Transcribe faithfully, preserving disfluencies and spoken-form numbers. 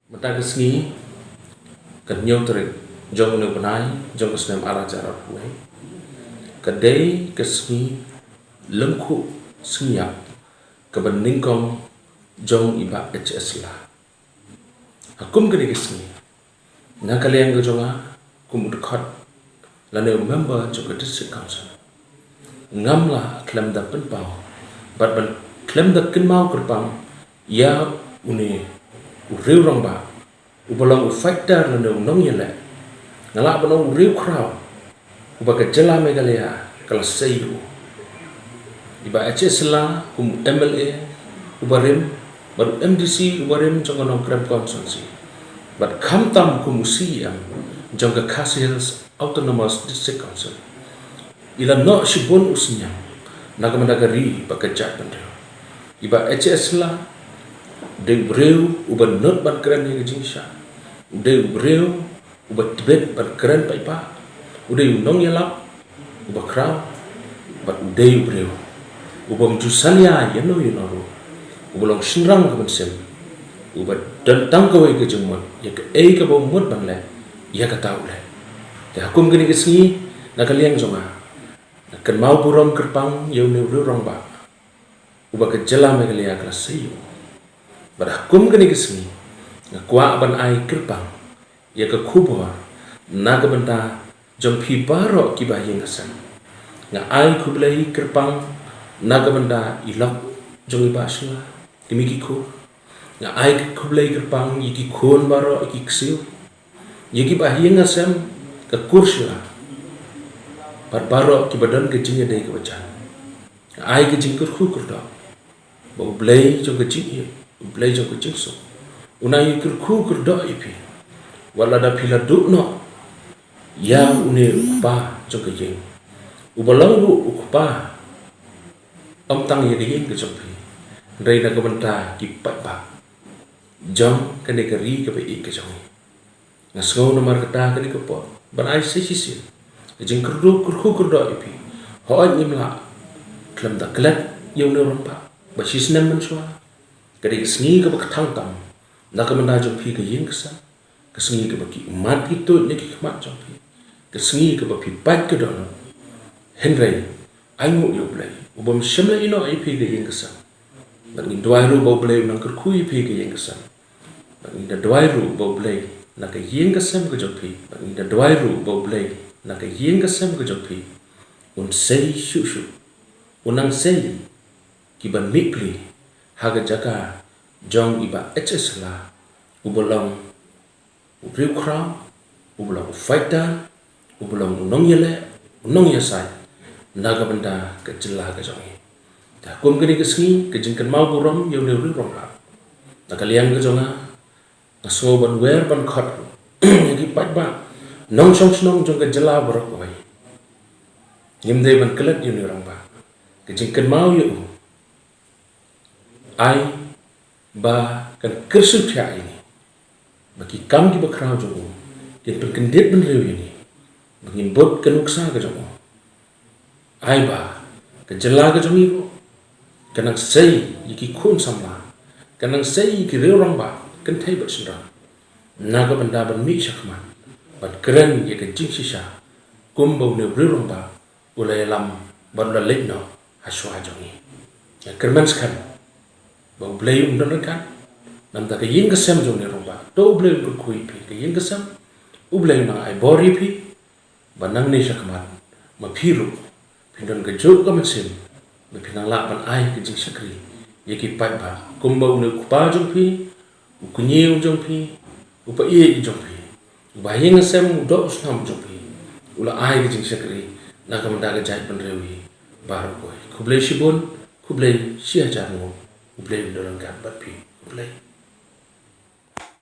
Mynta ka sngi, ka hynñiew tarik jong une u bnai jong ka snem ar hajar arphew wei, ka dei ka sngi lyngkhuh sngi ïap kaba nyngkong jong i Bah H S Shylla. Ha kum kane ka sngi, na ka liang ka jong nga kum u dkhot lane u member jong ka District Council, ngam lah khlem da pynpaw bad ban khlem da kynmaw kyrpang ïa une u riew rangbah uba long u fighter lane u nongïaleh, nga lah ban ong u riew khraw uba ka jylla Meghalaya ka la sei ïa u. I Bah H S Shylla kum u M L A uba rim bad u M D C uba rim jong ka Nongkrem Constituency bad khamtam kum u C E M jong ka Khasi Hills Autonomous District Council. I la noh shibun u synñiang na ka bynta ka ri bad ka jaitbynriew. I Bah H S Shylla u dei u briew uba nud ban kren ïa ka jingshisha. U dei u briew uba tbit ban kren paidbah. U dei u nongïalap uba khraw bad u dei u briew ubym ju salia ïano ïano ruh, uba long shynrang ka mynsiem, uba don tang kawei ka jingmut ïa kaei kaba u mut ban leh, ïa kata u leh. Te ha kum kane ka sngi, na ka liang jong nga, nga kynmaw burom kyrpang ïa une u riew rangbah uba ka jylla Meghalaya ka la sei ïa u. Bad ha kum kane ka sngi, nga kwah ban ai kyrpang ïa ka khubor na ka bynta jong phi baroh kiba ha ïing ha sem. Nga ai khublei kyrpang na ka bynta i lok jong i Bah Shylla, ki mei ki kur. Nga ai khublei kyrpang ïa ki khun baroh, ïa ki ksiew, ïa kiba ha ïing ha sem, ka kur Shylla bad baroh kiba don ka jingïadei kaba jan. Nga ai ka jingkyrkhu kyrdoh ba U Blei jong ka jingïeit, U Blei jong ka jingsuk, un ai kyrkhu kyrdoh ïa phi. Wat lada phi la duh noh ïa une u kpa jong ka ïing, uba long ruh u kpa ym tang ïa ka ïing ka jong phi, hynrei na ka bynta ki paidbah jong kane ka ri kaba ïeit ka jong ngi. Nga sngew namar kata kane ka por ban ai sa shisien ka jingkyrkhu kyrkhu kyrdoh ïa phi. Hooid, ngim lah khlem da klet ïa une u rangbah ba shi snem mynshuwa. Ka dei ka sngi kaba kthang tam na ka bynta jong phi ka ïing ka sem, ka sngi kaba ki ummat ki tuid na ki khmat jong phi, ka sngi kaba phi pait ka dohnud. Hynrei ainguh ïa U Blei ubym shym la ïehnoh ïa phi ka ïing ka sem. Bad ngin duwai ruh ba U Blei un nang kyrkhu ïa phi ka ïing ka sem. Bad ngin da duwai ruh ba U Blei na ka ïing ka sem ka jong phi. Bad ngin da duwai ruh ba U Blei na ka ïing ka sem ka jong phi un sei shuh shuh, un nang sei ki ban mih pli ha ka jaka jong i Bah H S Shylla, uba long u riew khraw, uba long u fighter, uba long u nongïaleh, u nongïasaid na ka bynta ka jylla ka jong ngi. Te ha kum kane ka sngi, ka jingkynmaw burom ïa une u riew rangbah, na ka liang ka jong nga, nga sngew ban wer ban khot ruh ïa ki paidbah nongshong shnong jong ka jylla baroh kawei. Ngim dei ban klet ïa une u rangbah. Ka jingkynmaw ïa u, ai ba kan kyrsiew thiah ïa ngi, ba ki kam kiba khraw jong u kin pynkyndit bynriew ïa ngi, ba ngin bud ka nuksa ka jong u. Ai ba ka jylla ka jong ngi ruh kan nang sei ïa ki khun samla, kan nang sei ïa ki riew rangbah kynthei bad shynrang, na ka bynta ban mih shakhmat ban kren ïa ka jingshisha kumba une u riew rangbah u la ïalam bad u la leit noh ha shuwa jong ngi. Ïa kyrmen skhem ba U Blei un don ryngkat. Namar ka ïing ka sem jong une u rangbah, to U Blei un kyrkhu ïa phi ka ïing ka sem. U Blei un nang ai bor ïa phi ba nangne shakhmat ma phi ruh phin don kajuh ka mynsiem ba phin nang lah ban ai ka jingshakri ïa ki paidbah kumba une u kpa jong phi, u kñi u jong phi, u paid u jong phi, uba ha ïing ha sem, u doh u snam u jong phi, u la ai ka jingshakri na ka bynta ka jaitbynriew hi baroh kawei. Khublei shibun, khublei shihajar nguh. U Blei un don ryngkat bad phi. Khublei.